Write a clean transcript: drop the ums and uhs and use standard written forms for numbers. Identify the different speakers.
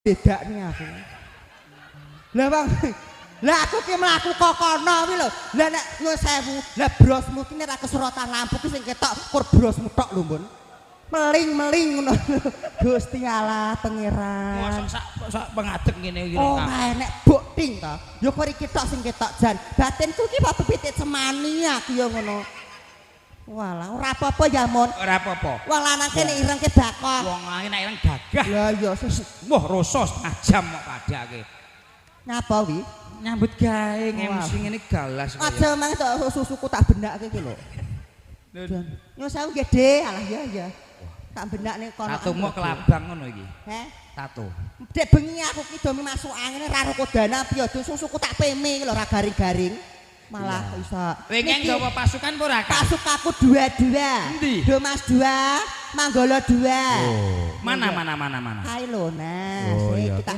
Speaker 1: Bedakne aku. Lah Bang, lah aku ki mlaku kok kono kuwi lho. Lah nek nyuwun sewu, lah brosmu ki nek ra keserotan lampu ki sing ketok kur brosmu tok lho, Mbun. Meling-meling ngono. Gusti Allah Pangeran.
Speaker 2: Mosok sak sak pengadeg ngene iki.
Speaker 1: Ora enek bukting to. Ya kok iki tok sing ketok jan. Batinku ki padha pitik cemani aku ya ngono. Walah, ora apa-apa ya, Mun.
Speaker 2: Ora apa-apa.
Speaker 1: Wong lanang kene ireng ke bakok.
Speaker 2: Wong lanang nek ireng gagah.
Speaker 1: Lah iya ses.
Speaker 2: Wah, rasa setengah jam kok padake.
Speaker 1: Nyapa wi?
Speaker 2: Nyambut gawe
Speaker 1: Wah.
Speaker 2: MC ngene galas kaya.
Speaker 1: Aja mang tok susuku tak benake iki lho. Nyuwun sewu nggih, Dik. Alah iya iya. Tak benakne kono.
Speaker 2: Tato mok kelabang ngono iki.
Speaker 1: Heh.
Speaker 2: Tato.
Speaker 1: Dek bengi aku ki domi masuk angin ra rokodana piye do susuku tak peme iki lho ra garing-garing. Malah iso.
Speaker 2: Pengen
Speaker 1: Niki,
Speaker 2: gawa pasukan apa ora, Kang?
Speaker 1: Pasukanku dua-dua.
Speaker 2: Endi?
Speaker 1: Domas dua, Manggolo dua.
Speaker 2: Mana mana mana mana.
Speaker 1: Kae lho, nah,
Speaker 2: Oh,
Speaker 1: sik
Speaker 2: iya.
Speaker 1: kita